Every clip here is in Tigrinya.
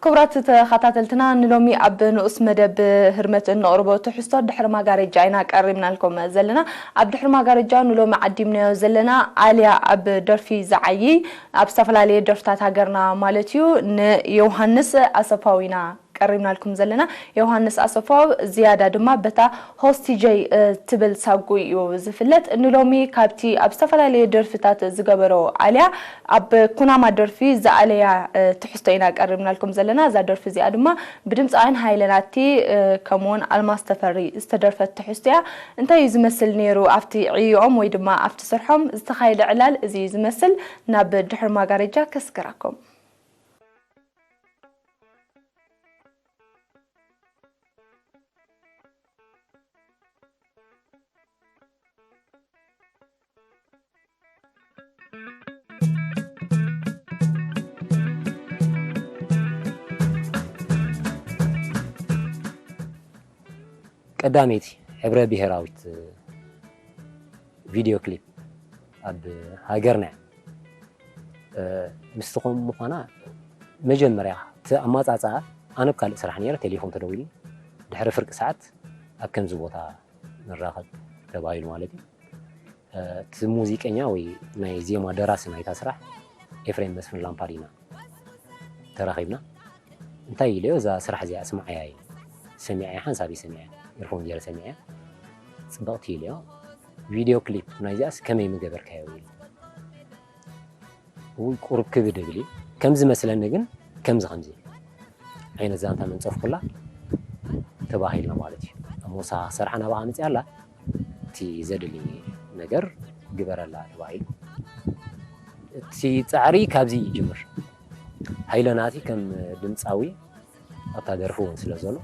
ክቡራት ተኸታተልትና፣ ንሎሚ ኣብ ንኡስ መደብ ህርመት እንቕርቦ ትሕዝቶ ድሕሪ ማጋረጃ ኢና ቀሪብናልኩም ዘለና። ኣብ ድሕሪ ማጋረጃ ንሎሚ ዓዲምናዮ ዘለና ኣልያ ኣብ ደርፊ ዝዓዪ፣ ኣብ ዝተፈላለየ ደርፍታት ሃገርና ማለት እዩ፣ ንዮሃንስ ኣሰፋው ኢና ቀሪብናልኩም ዘለና። ዮሃንስ ኣሰፋው ዝያዳ ድማ በታ ሆስቲጀይ፣ እ፣ ትብል ሳጉ እዩ ዝፍለጥ። ንሎሚ ካብቲ ኣብ ዝተፈላለየ ደርፍታት ዝገበሮ ኣልያ ኣብ ኩናማ ደርፊ ዝኣለያ፣ እ፣ ትሕዝቶ ኢና ቀሪብናልኩም ዘለና። እዛ ደርፊ እዚኣ ድማ ብድምፃውያን ሃይለ ናቲ፣ እ፣ ከምኡውን ኣልማዝ ተፈሪ ዝተደርፈት ትሕዝቶ እያ። እንታይ እዩ ዝመስል ነይሩ ኣብቲ ዕዮኦም ወይ ድማ ኣብቲ ስርሖም ዝተኻየደ ዕላል? እዚ እዩ ዝመስል። ናብ ድሕሪ ማጋረጃ ከስግረኩም። ቀዳመይቲ ሕብረ ብሄራዊት ቪድዮ ክሊፕ ኣብ ሃገርና እያ። እ፣ ምስቲ ከምኡ ምዃና መጀመርያ እቲ ኣማጻጽኣ ኣነ ኣብ ካልእ ስራሕ ነይረ፣ ቴሌፎን ተደዊሉ ድሕሪ ፍርቂ ሰዓት ኣብ ከምዚ ቦታ ንራኸብ ተባሂሉ ማለት እዩ። እ፣ እቲ ሙዚቀኛ ወይ ናይ ዜማ ደራሲ ናይታ ስራሕ ኤፍሬም መስፍን ላምፓዲና ተራኺብና። እንታይ ኢለዮ፣ እዛ ስራሕ እዚኣ ስምዓያ ኢለ። ሰሚዐያ፣ ሓንሳብ እየ ሰሚዐያ፣ ኢርፎን ገይረ ሰሚዐያ። ጽብቕቲ ኢለዮ። ቪድዮ ክሊፕ ናይዚኣስ ከመይ ምገበርካዮ ኢሉ። እውይ፣ ቁሩብ ክብድ እብል እዩ። ከም ዝመስለኒ ግን ከምዚ ከምዚ ዓይነት ዛንታ መንጸፍኩላ ተባሂልና ማለት እዩ። እሞ ንሳ ክትሰርሓ ናባኻ መጺኣ ኣላ፣ እቲ ዘድሊ ነገር ግበረላ ተባሂሉ። እቲ ጻዕሪ ካብዚ ይጅምር። ሃይለ ናቲ ከም ድምጻዊ ኣብታ ደርፊ እውን ስለ ዘሎ፣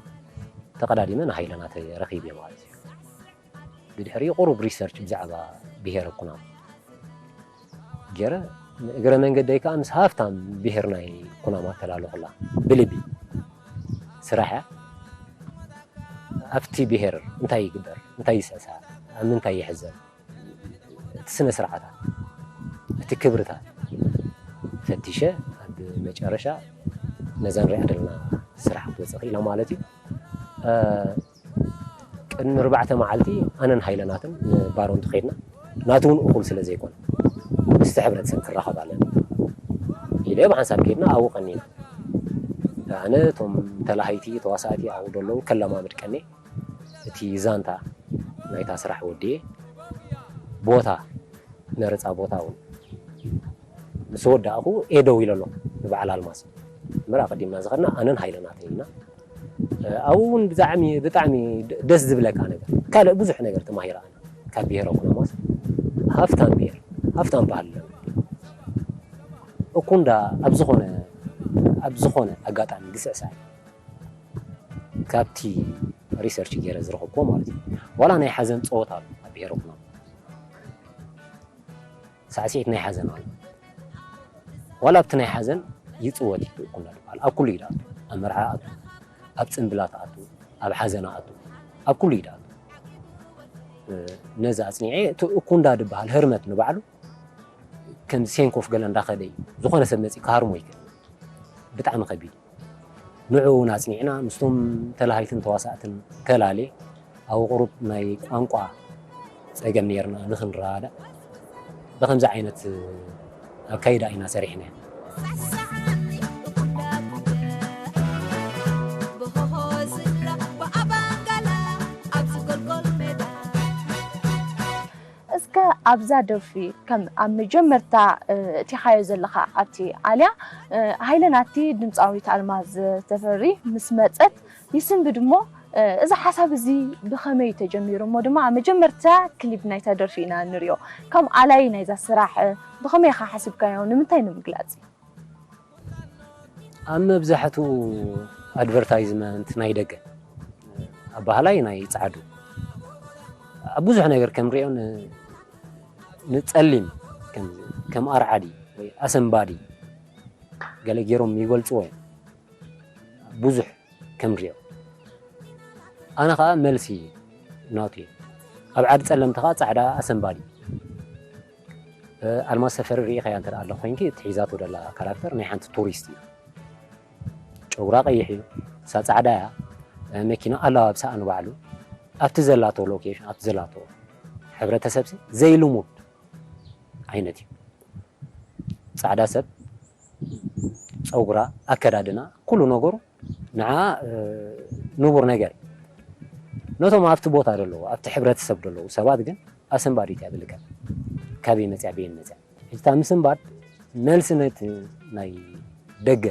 ተቐዳዲመ ንሃይለ ናቲ ረኺብዮ ማለት እዩ። ብድሕሪኡ ቁሩብ ሪሰርች ብዛዕባ ብሄረ ኩናማ ገይረ፣ እግረ መንገደይ ከኣ ምስ ሃፍታም ብሄር ናይ ኩናማ ኣተላለኹላ። ብልቢ ስራሕ እያ። ኣብቲ ብሄር እንታይ ይግበር፣ እንታይ ይስዕሳዕ፣ ኣብ ምንታይ ይሕዘን፣ እቲ ስነ ስርዓታት፣ እቲ ክብርታት ፈቲሸ ኣብ መጨረሻ ነዛ ንሪኣ ዘለና ስራሕ ክትወፅእ ክኢላ ማለት እዩ። እ፣ ቅድሚ ኣርባዕተ መዓልቲ ኣነን ሃይለናትን ንባሮ እንተኸይድና፣ ናቱ እውን እኹል ስለ ዘይኮነ፣ ምስቲ ሕብረተሰብ ክራኸብ ኣለኒ ኢለ ብሓንሳብ ከይድና ኣብኡ ቀኒና። ኣነ እቶም ተላሃይቲ ተዋሳእቲ ኣብኡ ደለዉ ከለማምድ ቀኔ፣ እቲ ዛንታ ናይታ ስራሕ ወዲኤ፣ ቦታ መረፃ ቦታ እውን ምስ ወዳእኹ እየ ደው ኢለ ኣለኹ ንበዓል ኣልማዝ። እምበር ኣቐዲምና ዝኸድና ኣነን ሃይለናትን ኢና። ኣብኡ እውን ብጣዕሚ፣ ብጣዕሚ ደስ ዝብለካ ነገር፣ ካልእ ብዙሕ ነገር ተማሂረ ኣነ ካብ ብሄረ ኩናማስ። ሃፍታም ብሄር፣ ሃፍታም ባህሊ ኣለና። እኩንዳ ኣብ ዝኾነ፣ ኣብ ዝኾነ ኣጋጣሚ ዝስዕሳዕ እዩ። ካብቲ ሪሰርች ገይረ ዝረኸብኩዎ ማለት እዩ። ዋላ ናይ ሓዘን ጸወታ ኣሎ ኣብ ብሄረ ኩናማ። ሳዕስዒት ናይ ሓዘን ኣሎ። ዋላ ኣብቲ ናይ ሓዘን ይጽወት እዩ እኩንዳ ዝበሃል። ኣብ ኩሉ እዩ ዝኣቱ። ኣብ መርዓ ኣቱ፣ ኣብ ጽምብላት ኣቱ፣ ኣብ ሓዘን ኣቱ፣ ኣብ ኩሉ እዩ ዝኣቱ። እ፣ ነዚ ኣጽኒዐ፣ እቲ እኩንዳ ዝበሃል ህርመት ንባዕሉ ከም ሴንኮፍ ገለ እንዳኸደ እዩ። ዝኾነ ሰብ መጺኡ ክሃርሞ ይክእል። ብጣዕሚ ከቢድ እዩ። ንዕኡ እውን ኣጽኒዕና ምስቶም ተላሃይትን ተዋሳእትን ተላልየ ኣብ ቁሩብ ናይ ቋንቋ ጸገም ነይርና ንኽንረዳዳእ ብኸምዚ ዓይነት ኣካይዳ ኢና ሰሪሕና። እስከ ኣብዛ ደርፊ ከም ኣብ መጀመርታ፣ እ፣ እቲኻዮ ዘለኻ ኣብቲ ኣልያ፣ እ፣ ሃይለ ናቲ ድምፃዊት ኣልማዝ ተፈሪ ምስ መጸት ይስንብድ እሞ፣ እ፣ እዚ ሓሳብ እዚ ብኸመይ እዩ ተጀሚሩ? እሞ ድማ ኣብ መጀመርታ ክሊፕ ናይታ ደርፊ ኢና ንሪኦ። ከም ኣላይ ናይዛ ስራሕ፣ እ፣ ብኸመይ ኢኻ ሓሲብካዮ? ንምንታይ ንምግላጽ? ኣብ መብዛሕትኡ ኣድቨርታይዝመንት ናይ ደገ፣ ኣባህላይ ናይ ጻዕዱ፣ ኣብ ብዙሕ ነገር ከም ሪኦ ን-፣ ንጸሊም ከም፣ ከም ኣርዓዲ ወይ ኣሰንባዲ ገለ ገይሮም ይገልጽዎ እዮም። ብዙሕ ከም ሪኦ። ኣነ ኸኣ መልሲ ናቱ እየ። ኣብ ዓዲ ጸለምቲ ኸኣ ጻዕዳ ኣሰንባዲ። እ፣ ኣልማዝ ሰፈሪ ርኢኻያ እንተ ደኣ ኣሎ ኮይንኪ፣ እቲ ሒዛቶ ደላ ካራክተር ናይ ሓንቲ ቱሪስት እዩ። ጨጉራ ቀይሕ እዩ፣ እሳ ጻዕዳ እያ። መኪና ኣላባብሳኣ ንባዕሉ ኣብቲ ዘላቶ ሎኬሽን ኣብቲ ዘላቶ ሕብረተሰብ ዘይልሙድ ዓይነት እዩ። ጻዕዳ ሰብ ጸጉራ፣ ኣከዳድና፣ ኩሉ ነገሩ ንዓ ንቡር ነገር እዩ። ነቶም ኣብቲ ቦታ ዘለዉ ኣብቲ ሕብረተሰብ ዘለዉ ሰባት ግን ኣሰንባዲት እያ ብልክዕ። ካበይ መጽያ በየን መጽያ? ሕጂ እታ ምስንባድ መልሲ ነቲ ናይ ደገ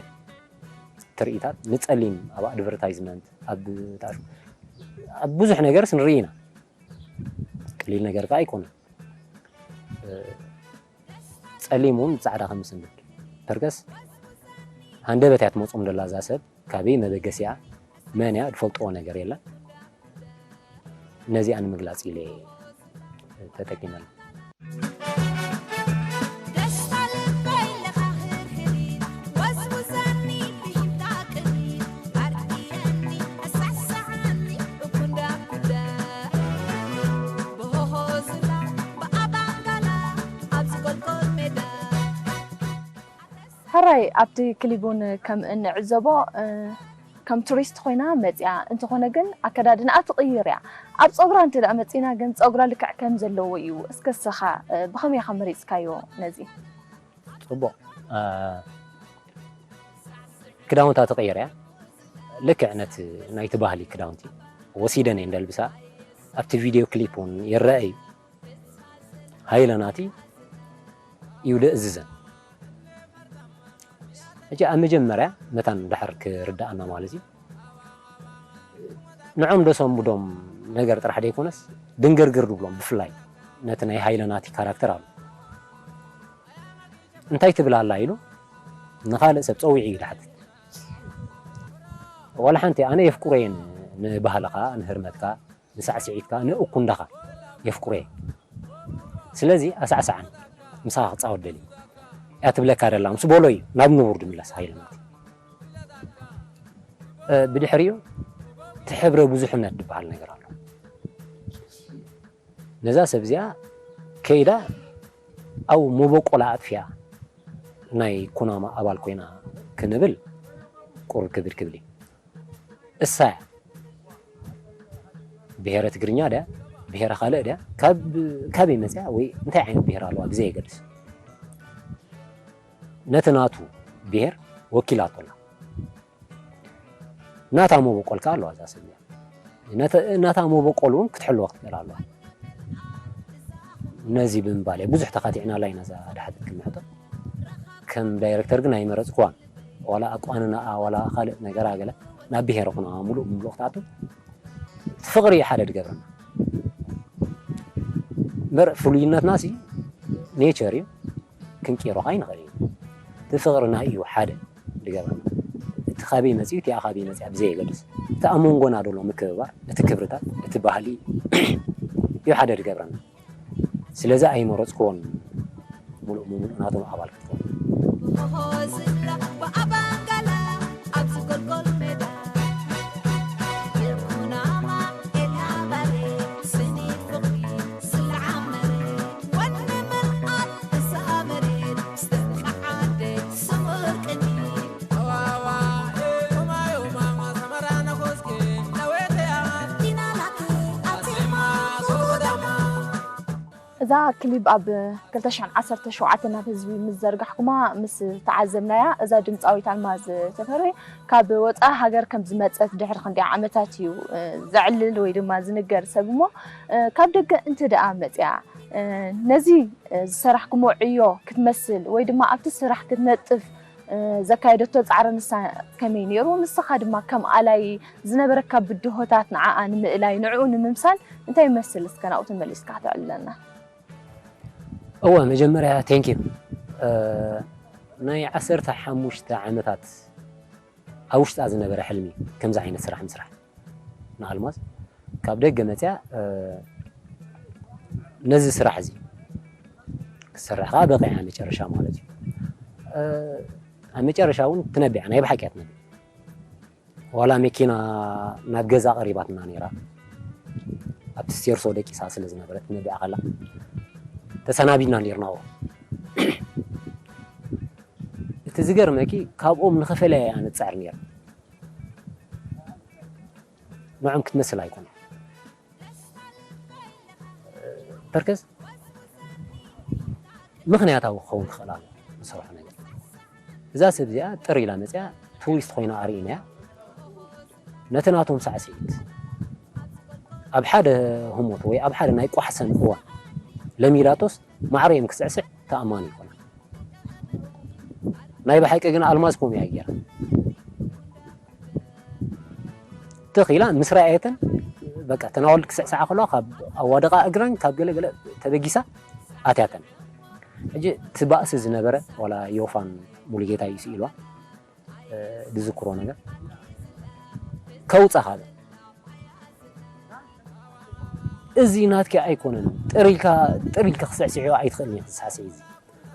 ትርኢታት ንጸሊም ኣብ ኣድቨርታይዝመንት ኣብ ታሹ ኣብ ብዙሕ ነገርስ ንርኢ ኢና። ቀሊል ነገር ከኣ ኣይኮነን። ጸሊም እውን ብጻዕዳ ከም ዝስንብድ ፐርከስ ሃንደበት እያ ትመጾም ደላ እዛ ሰብ ካበይ መበገሲኣ መን እያ ዝፈልጥዎ ነገር የለን። ነዚኣ ንምግላጽ ኢለ ተጠቂመሉ። ሕራይ ኣብቲ ክሊብ እውን ከም እንዕዘቦ ከም ቱሪስት ኮይና መፅያ እንተኾነ ግን ኣከዳድንኣ ትቕይር እያ። ኣብ ፀጉራ እንተ ደኣ መፂና ግን ፀጉራ ልክዕ ከም ዘለዎ እዩ። እስከ ንስኻ ብኸመይ ኢኻ መሪፅካዮ ነዚ? ፅቡቕ ክዳውንታ ትቕይር እያ። ልክዕ ነቲ ናይቲ ባህሊ ክዳውንቲ ወሲደን እየ እንደልብሳ ኣብቲ ቪድዮ ክሊፕ እውን ይረአ እዩ። ሃይለ ናቲ እዩ ደእዝዘን። ሕጂ ኣብ መጀመርያ መታን ድሕር ክርድኣና ማለት እዩ ንዖም ደሰንብዶም ነገር ጥራሕ ደይኮነስ ድንግርግር ድብሎም ብፍላይ ነቲ ናይ ሃይለ ናቲ ካራክተር ኣሎ እንታይ ትብል ኣላ ኢሉ ንኻልእ ሰብ ፀዊዑ እዩ ድሓትት ዋላ ሓንቲ ኣነ የፍቅሮ እየ ንባህልኻ ንህርመትካ ንሳዕስዒትካ ንእኩንዳኻ የፍቅሮ እየ ስለዚ ኣሳዕስዓኒ ምሳኻ ክፃወት ደልየ እያ ትብለካ ደላ ምስ በሎ እዩ ናብ ንቡር ድምለስ ሃይለ ናቲ ብድሕሪኡ እቲ ሕብረ ብዙሕነት ዝበሃል ነገር ኣሎ ነዛ ሰብ እዚኣ ከይዳ ኣብ መበቆላ ኣጥፊኣ ናይ ኩናማ ኣባል ኮይና ክንብል ቁሩብ ክብድ ክብል እዩ እሳ እያ ብሄረ ትግርኛ ድያ ብሄረ ካልእ ድያ ካብ ካበይ መፅያ ወይ እንታይ ዓይነት ብሄር ኣለዋ ብዘየገድስ ነቲ ናቱ ብሄር ወኪላቶ ኣላ ናታ መበቆል ከኣ ኣለዋ እዛ ሰብ እዚኣ ናታ መበቆል እውን ክትሕልዋ ክትኽእል ኣለዋ ነዚ ብምባል እየ ብዙሕ ተኻቲዕናላ ኢና እዛ ድሓተት ክንሕቶ ከም ዳይረክተር ግን ኣይመረፅክዋን ዋላ ኣቋንናኣ ዋላ ካልእ ነገራ ገለ ናብ ብሄር ኩና ሙሉእ ብምሉእ ክትኣቱ እቲ ፍቕሪ እዩ ሓደ ድገብረና እምበር ፍሉይነትና ሲ ኔቸር እዩ ክንቂሮ ኣይንኽእል እዩ እቲ ፍቕርና እዩ ሓደ ድገብረና እቲ ካበይ መፅዩ እቲኣ ካበይ መፅያ ብዘየገድስ እቲ ኣብ መንጎና ዘሎ ምክብባር እቲ ክብርታት እቲ ባህሊ እዩ ሓደ ድገብረና ስለዚ ኣይመረፅክዎን ሙሉእ ብሙሉእ ናቶም ኣባል ክትከውን እዛ ክሊብ ኣብ ክልተ ሽሕን ዓሰርተ ሸውዓተን ናብ ህዝቢ ምስ ዘርጋሕኩማ ምስ ተዓዘብናያ እዛ ድምፃዊት ኣልማዝ ተፈሪ ካብ ወፃኢ ሃገር ከም ዝመፀት ድሕሪ ክንደይ ዓመታት እዩ ዘዕልል ወይ ድማ ዝንገር ሰብ እሞ ካብ ደገ እንተ ደኣ መፅያ ነዚ ዝሰራሕኩሞ ዕዮ ክትመስል ወይ ድማ ኣብቲ ስራሕ ክትነጥፍ ዘካየደቶ ፃዕሪ ንሳ ከመይ ነይሩ ንስኻ ድማ ከም ኣላይ ዝነበረካ ብድሆታት ንዓኣ ንምእላይ ንዕኡ ንምምሳል እንታይ ይመስል እስከ ናብኡ ተመሊስካ ከተዕልለና እወ መጀመርያ thank you ናይ ዓሰርተ ሓሙሽተ ዓመታት ኣብ ውሽጣ ዝነበረ ሕልሚ ከምዚ ዓይነት ስራሕ ምስራሕ ንኣልማዝ ካብ ደገ መፅያ ነዚ ስራሕ እዚ ክሰርሕ ከዓ በቂዓ መጨረሻ ማለት እዩ ኣብ መጨረሻ እውን ትነቢዓ ናይ ብሓቂ ትነቢ ዋላ መኪና ናብ ገዛ ቀሪባትና ነይራ ኣብቲ ስቴርሶ ደቂሳ ስለ ዝነበረት ትነቢዓ ከላ ተሰናቢድና ነርናዎ እቲ ዝገርመኪ ካብኦም ንኽፈለያ እያ ንፅዕር ነይራ ንዕኦም ክትመስል ኣይኮነ። ፐርከስ ምኽንያታዊ ክኸውን ክኽእል ኣሎ ዝሰርሖ ነገር። እዛ ሰብ እዚኣ ጥር ኢላ መፅያ ቱሪስት ኮይና ኣርእናያ። ነቲ ናቶም ሳዕስዒት ኣብ ሓደ ህሞት ወይ ኣብ ሓደ ናይ ቋሕሰን እዋን ለሚዳቶስ ማዕረ እዮም ክስዕስዕ ተኣማኒ ይኮና። ናይ ብሓቂ ግን ኣልማዝ ከምኡ እያ ገይራ። ትኽ ኢላ ምስ ረኣየተን በቃ ተናወልድ ክስዕስዓ ከለዋ ካብ ኣዋደቓ እግረን ካብ ገለ ገለ ተበጊሳ ኣትያተን። ሕጂ እቲ ባእሲ ዝነበረ ዋላ ዮፋን ሙሉጌታ እዩ ስኢልዋ። ዝዝክሮ ነገር ከውፃ ካልእ እዚ ናትኪ ኣይኮነን። ጥር ኢልካ ጥር ኢልካ ክስዕስዕዮ ኣይትኽእልን ኢኻ። ሳዕስዒ እዚ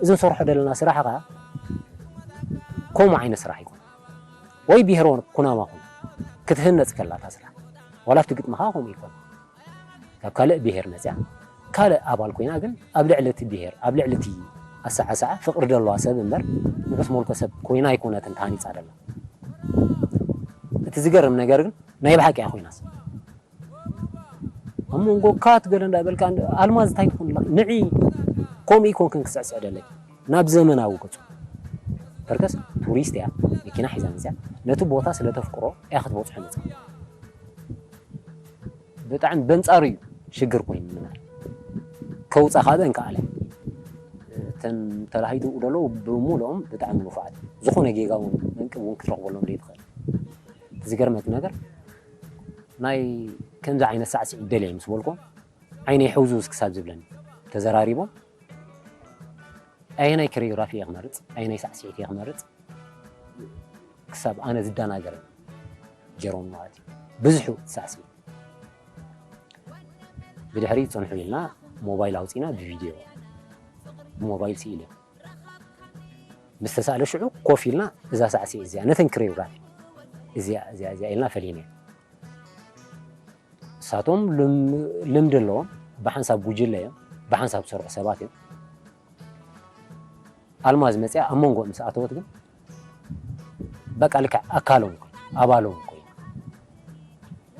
እዚ ንሰርሖ ዘለና ስራሕ ኸዓ ከምኡ ዓይነት ስራሕ ኣይኮነን። ወይ ብሄር ኩናማ ኹን ክትህነፅ ከላ እታ ስራሕ ዋላ ኣብቲ ግጥምኻ ከምኡ ይኮን ካብ ካልእ ብሄር መፅያ ካልእ ኣባል ኮይና ግን ኣብ ልዕሊ እቲ ብሄር ኣብ ልዕሊ እቲ ኣሰዓስዓ ፍቕሪ ዘለዋ ሰብ እምበር ንዑስ ሞልኮ ሰብ ኮይና ኣይኮነትን ተሃኒፃ ደላ። እቲ ዝገርም ነገር ግን ናይ ብሓቂ እያ ኮይናስ ኣብ መንጎ ካት ገለ እንዳበልካ ኣልማዝ እንታይ ትኾን ኣለኺ ንዒ ከምኡ ይኮንክን ክስዕስዕ ደለኪ ናብ ዘመናዊ ገፁ ፐርከስ ቱሪስት እያ መኪና ሒዛ መፅያ ነቲ ቦታ ስለ ተፍቅሮ እያ ክትበፅሖ መፅያ ብጣዕሚ በንፃሩ እዩ ሽግር ኮይኑ ምናል ከውፃ ካብ እንከኣለ እተን ተላሂዱ ደለዉ ብምሉኦም ብጣዕሚ ንፉዓት ዝኾነ ጌጋ እውን መንቅብ እውን ክትረኽበሎም ዘይትኽእል ዝገርመክ ነገር ናይ ከምዚ ዓይነት ሳዕስዒት ደልየ ምስ በልኮ ዓይነይ ሕውዝውዝ ክሳብ ዝብለኒ ተዘራሪቦም ኣየናይ ኮሪዮግራፊ እየ ክመርፅ ኣየናይ ሳዕስዒት እየ ክመርፅ ክሳብ ኣነ ዝደናገረ ገይሮም ማለት እዩ ብዝሑ ሳዕስዒት ብድሕሪ ፀንሑ ኢልና ሞባይል ኣውፂና ብቪድዮ ብሞባይል ስኢለ ምስ ተሳእለ ሽዑ ኮፍ ኢልና እዛ ሳዕስዒት እዚኣ ነተን ኮሪዮግራፊ እዚኣ እዚኣ እዚኣ ኢልና ፈሊና ንሳቶም ልምዲ ኣለዎም ብሓንሳብ ጉጅለ እዮም ብሓንሳብ ዝሰርሑ ሰባት እዮም ኣልማዝ መፅያ ኣብ መንጎ ምስ ኣተወት ግን በቃ ልክዕ ኣካሎም ኮይኑ ኣባሎም ኮይኑ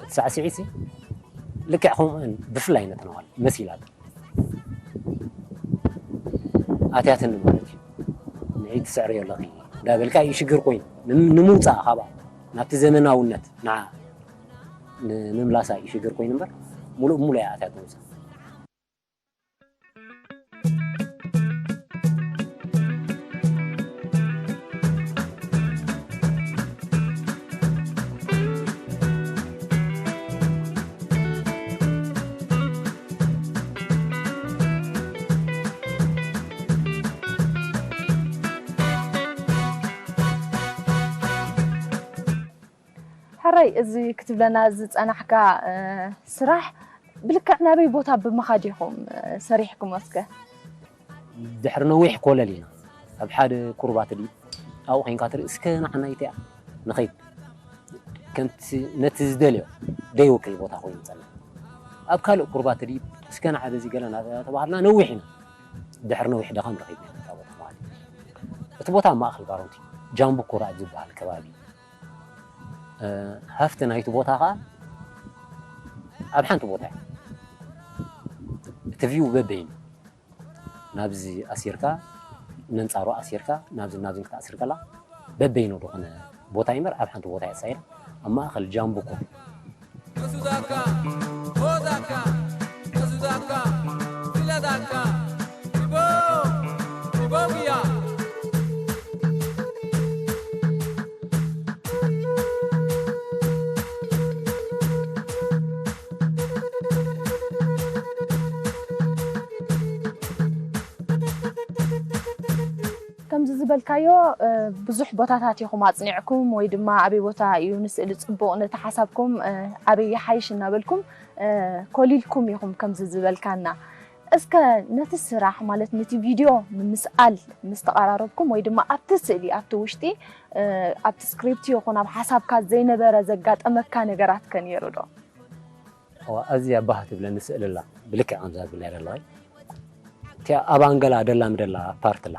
እቲ ሳዕስዒት ልክዕ ከምኡን ብፍላይ ነተን ኣዋልድ መሲላተን ኣትያትኒ ማለት እዩ ንዒ ትስዕርዮ ኣለኺ እንዳበልካ እዩ ሽግር ኮይኑ ንምውፃእ ካብኣ ናብቲ ዘመናውነት ንዓ ንምምላሳ እዩ ሽግር ኮይኑ እምበር ሙሉእ ብሙሉእ እያ ኣትያ ተውፅእ ሕራይ እዚ ክትብለና ዝፀናሕካ ስራሕ ብልክዕ ናበይ ቦታ ብምኻድ ኢኹም ሰሪሕኩሞ እስከ? ድሕሪ ነዊሕ ኮለል ኢና ኣብ ሓደ ቁርባ ተዲብ ኣብኡ ኮይንካ ትርኢ እስከ ንዓና ይተያ ንኸይድ ከምቲ ነቲ ዝደልዮ ደይውክል ቦታ ኮይኑ ይጸንሕ ኣብ ካልእ ቁርባ ተዲብ እስከ ንዓ በዚ ገለ እናተባሃልና ነዊሕ ኢና ድሕሪ ነዊሕ ደኻም ረኺብና ኢና እታ ቦታ ማለት እቲ ቦታ ኣብ ማእኸል ባሮንቲ ጃምቡ ኮራ ኣብ ዝበሃል ከባቢ ሃፍቲ ናይቲ ቦታ ኸዓ ኣብ ሓንቲ ቦታ እያ እቲ ቪው በበይኑ ናብዚ ኣሲርካ ነንፃሩ ኣሲርካ ናብዚ ናብዚ ክትኣስር ከላ በበይኑ ዝኾነ ቦታ ይምበር ኣብ ሓንቲ ቦታ እያ ተሳኢላ ኣብ ማእኸል ጃምቡኮ ከምዚ ዝበልካዮ ብዙሕ ቦታታት ኢኹም ኣፅኒዕኩም ወይ ድማ ኣበይ ቦታ እዩ ንስእሊ ፅቡቕ ነቲ ሓሳብኩም ኣበይ ይሓይሽ እናበልኩም ኮሊልኩም ኢኹም ከምዚ ዝበልካና እስከ ነቲ ስራሕ ማለት ነቲ ቪድዮ ንምስኣል ምስ ተቐራረብኩም ወይ ድማ ኣብቲ ስእሊ ኣብቲ ውሽጢ ኣብቲ ስክሪፕት ይኹን ኣብ ሓሳብካ ዘይነበረ ዘጋጠመካ ነገራት ከ ነይሩ ዶ? ኣዝያ ባህ ትብለኒ ስእሊ ኣላ ብልክዕ ከምዛ ዝብል ነረ ኣለዋይ እቲኣ ኣብ ኣንገላ ደላ ምደላ ፓርት ኣላ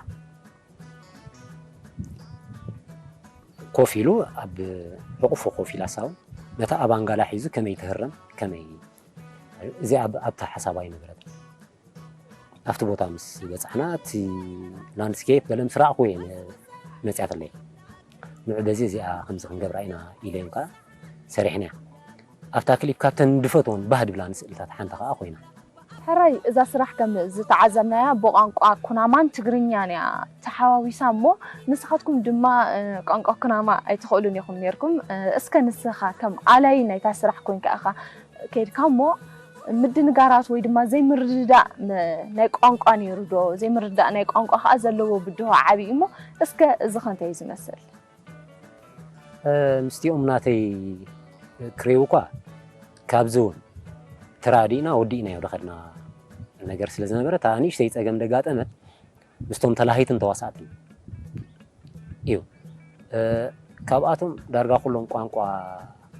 ኮፍ ኢሉ ኣብ ሕቑፉ ኮፍ ኢላ ሳውን ነታ ኣባንጋላ ሒዙ ከመይ ትህረም፣ ከመይ፣ እዚኣ ኣብ-፣ ኣብታ ሓሳብ ኣይነበረትን። ኣብቲ ቦታ ምስ በጻሕና፣ እቲ ላንድስኬፕ ገለ ምስ ረኣኹ እየ ነ-፣ መጺኣትለይ። ንዑ በዚ እዚኣ ከምዚ ክንገብራ ኢና ኢለዮም ከኣ ሰሪሕናያ። ኣብታ ክሊፕ ካብተን ድፈትወን ባህ ድብላኒ ስእልታት ሓንቲ ከኣ ኮይና። ሕራይ፣ እዛ ስራሕ ከም ዝተዓዘብናያ ብቋንቋ ኩናማን ትግርኛን እያ ተሓዋዊሳ እሞ፣ ንስኻትኩም ድማ፣ እ፣ ቋንቋ ኩናማ ኣይትኽእሉን ኢኹም ነይርኩም። እ፣ እስከ ንስኻ ከም ኣላይ ናይታ ስራሕ ኮንካ ኢኻ ከይድካ እሞ፣ ምድንጋራት ወይ ድማ ዘይምርድዳእ ም-፣ ናይ ቋንቋ ነይሩ ዶ? ዘይምርድዳእ ናይ ቋንቋ ከኣ ዘለዎ ብድሆ ዓቢ እዩ እሞ፣ እስከ እዚ ኸ እንታይ እዩ ዝመስል? እ፣ ምስቲኦም ናተይ ክሬው እኳ ካብዚ እውን ተራዲእና ወዲእናዮ ዝኸድና ነገር ስለ ዝነበረ፣ እታ ንእሽተይ ጸገም ደጋጠመት ምስቶም ተላሃይትን ተዋሳእትን እዩ። እ፣ ካብኣቶም ዳርጋ ኩሎም ቋንቋ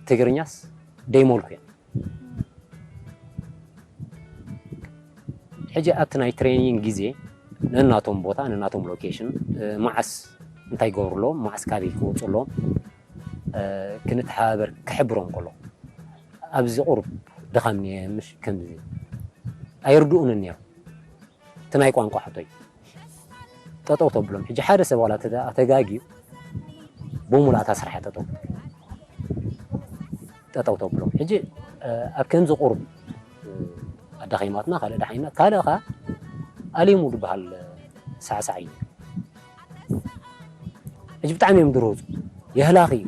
ትግርኛስ ደይመልኩ እዮም። ሕጂ ኣብቲ ናይ ትሬኒንግ ግዜ ነናቶም ቦታ፣ ነናቶም ሎኬሽን፣ እ፣ መዓስ እንታይ ይገብሩ ኣለዎም፣ መዓስ ካበይ ክወፁ ኣለዎም፣ እ፣ ክንተሓባበር ክሕብሮም ከሎ፣ ኣብዚ ቁሩብ ድኻም እኒአ፣ ምሽ ከምዚ ኣይርድኡንን ነይሮም። እቲ ናይ ቋንቋ ሕቶ እዩ። ጠጠው ተብሎም። ሕጂ ሓደ ሰብ ዋላ ተተ-፣ ተጋግዩ፣ ብሙሉ እታ ስራሕ እያ ጠጠው፣ ጠጠው ተብሎም። ሕጂ፣ እ፣ ኣብ ከምዚ ቁሩብ፣ እ፣ ኣዳኺማትና፣ ካልእ ደሓይና፣ ካልእ ኸኣ ኣሊሙ ዝበሃል ሳዕሳዕ እዩ። ሕጂ ብጣዕሚ እዮም ድርህፁ። የህላኺ እዩ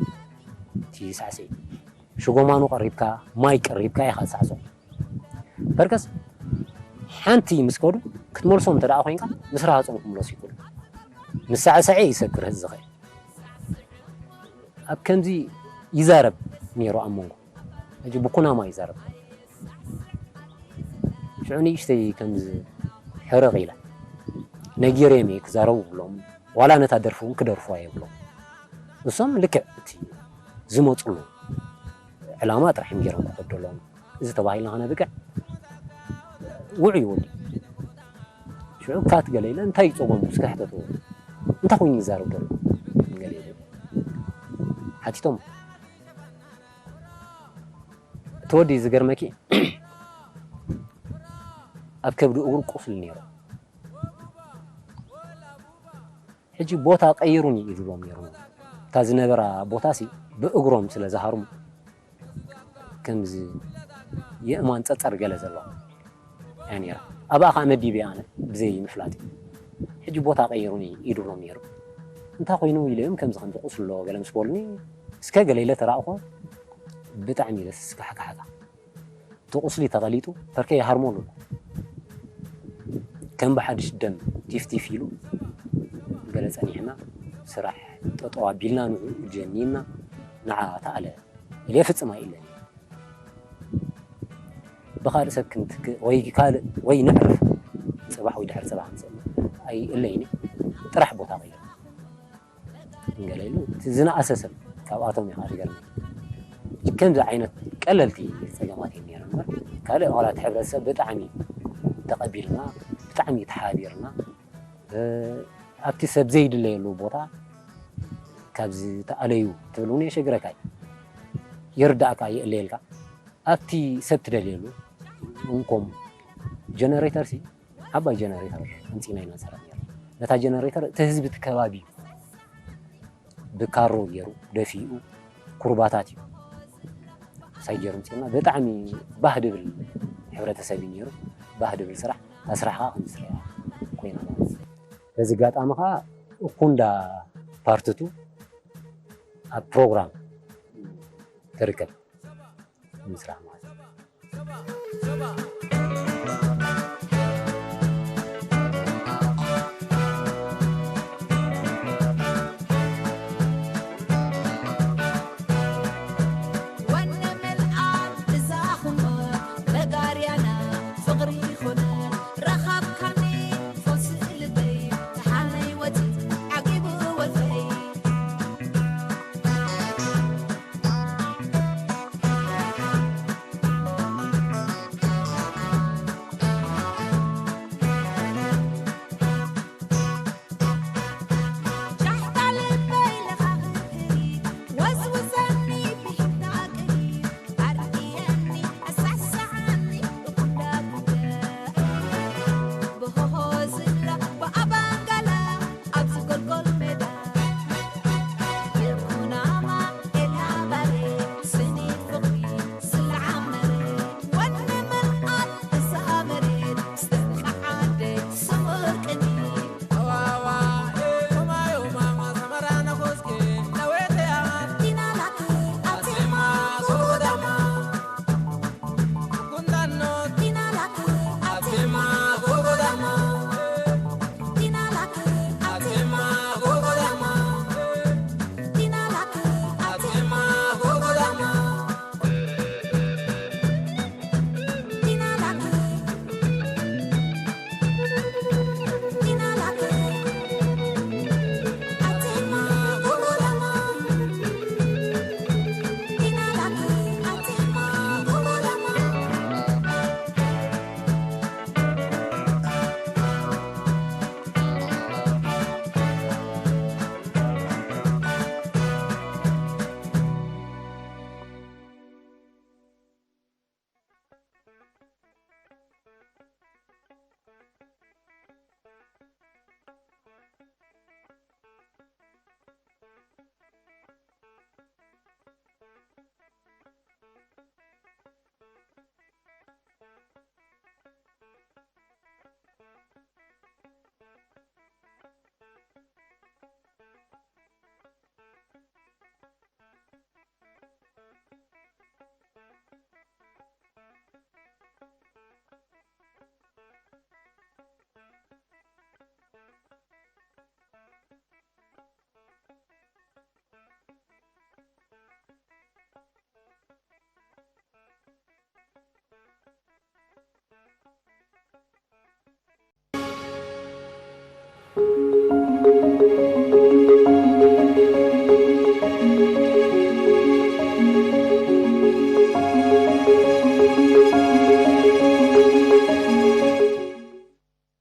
እቲ ሳዕስዒት። ሽጎማኑ ቀሪብካ፣ ማይ ቀሪብካ ኢኻ ትሳዕስዖ። በርከስ ሓንቲ ምስ ከዱ ክትመልሶም እንተ ደኣ ኮይንካ፣ ምስ ረሃጾም ክምለሱ ይኽእሉ። ምስ ሳዕሳዒ እዩ ሰብ ክርህጽ ዝኽእል። ኣብ ከምዚ ይዛረብ ነይሩ ኣብ መንጎ። ሕጂ ብኩናማ ይዛረብ። ሽዑ ንእሽተይ ከምዚ ሕርቕ ኢለ፣ ነጊረዮም እየ ክዛረቡ ብሎም፣ ዋላ ነታ ደርፊ እውን ክደርፉዋ የብሎም። ንሶም ልክዕ እቲ ዝመጹሉ ዕላማ ጥራሕ እዮም ገይሮም ክኸዱ ኣለዎም። እዚ ተባሂልና ከነብቅዕ ውዑይ ወዲ። ሽዑ ካት ገለ ኢለ፣ እንታይ እዩ ጸገሙ እስከ ሕተትዎ። እንታይ ኮይኑ ይዛረብ ዘሎ? ገለ ኢለ ሓቲቶም። እቲ ወዲ ዝገርመኪ ኣብ ከብዲ እግሩ ቁስሊ ነይሩ። ሕጂ ቦታ ቀይሩኒ እዩ ዝብሎም ነይሩ። እታ ዝነበራ ቦታሲ ብእግሮም ስለ ዝሃርሙ ከምዚ የእማን ጸጸር ገለ ዘለዋ እያ ነይራ። ኣብኣ ኸኣ መዲበ ኣነ ብዘይ ምፍላጥ። ሕጂ ቦታ ቀይሩኒ እዩ ዝብሎም ነይሩ። እንታይ ኮይኑ ኢለ እዮም ከምዚ ከምዚ ቁስሊ ኣለዎ ገለ ምስ በሉኒ፣ እስከ ገለ ኢለ ተራእኾ፣ ብጣዕሚ ኢለ ስካሕካሕካ። እቲ ቁስሊ ተቐሊጡ፣ ፐርከ ይሃርመሉ ኣሎ። ከም ብሓድሽ ደም ቲፍ ቲፍ ኢሉ ገለ ጸኒሕና፣ ስራሕ ጠጠው ኣቢልና፣ ንዕኡ ጀኒና፣ ንዓ ተኣለ ኢለ ፍጽም ኣይእለን። ብኻልእ ሰብ ክንትክእ ወይ ካልእ ወይ ነዕርፍ፣ ጽባሕ ወይ ድሕሪ ጽባሕ ክንሰእን ኣይእለይን። ጥራሕ ቦታ ቀይር። ገለ ኢሉ፣ እቲ ዝነኣሰ ሰብ ካብኣቶም እዩ፣ ዝገርም። ከምዚ ዓይነት ቀለልቲ ጸገማት እዩ ነይሩ እምበር፣ ካልእ ኣባላት ሕብረተሰብ ብጣዕሚ ተቐቢልና፣ ብጣዕሚ ተሓቢርና፣ እ፣ ኣብቲ ሰብ ዘይድለየሉ ቦታ ካብ ዝተኣለዩ ትብል እውን የሸግረካ እዩ። ይርዳእካ፣ ይእለየልካ። ኣብቲ ሰብ ትደልየሉ እንኮም ጀነሬተር ሲ ዓባይ ጀነሬተር ኣምጺእና ኢና ንሰርሕ ነይርና። ነታ ጀነሬተር እቲ ህዝቢ እቲ ከባቢ እዩ ብካሮ ገይሩ ደፊኡ፣ ኩርባታት እዩ ሳይ ገይሩ ኣምጺኡና። ብጣዕሚ ባህ ድብል ሕብረተሰብ እዩ ነይሩ። ባህ ድብል ስራሕ፣ እታ ስራሕ ከዓ ከምዚ ትረኣ ኮይና ማለት እዩ። በዚ ኣጋጣሚ ከዓ እኩንዳ ፓርትቱ ኣብ ፕሮግራም ትርከብ። ንምስራሕ ማለት እዩ።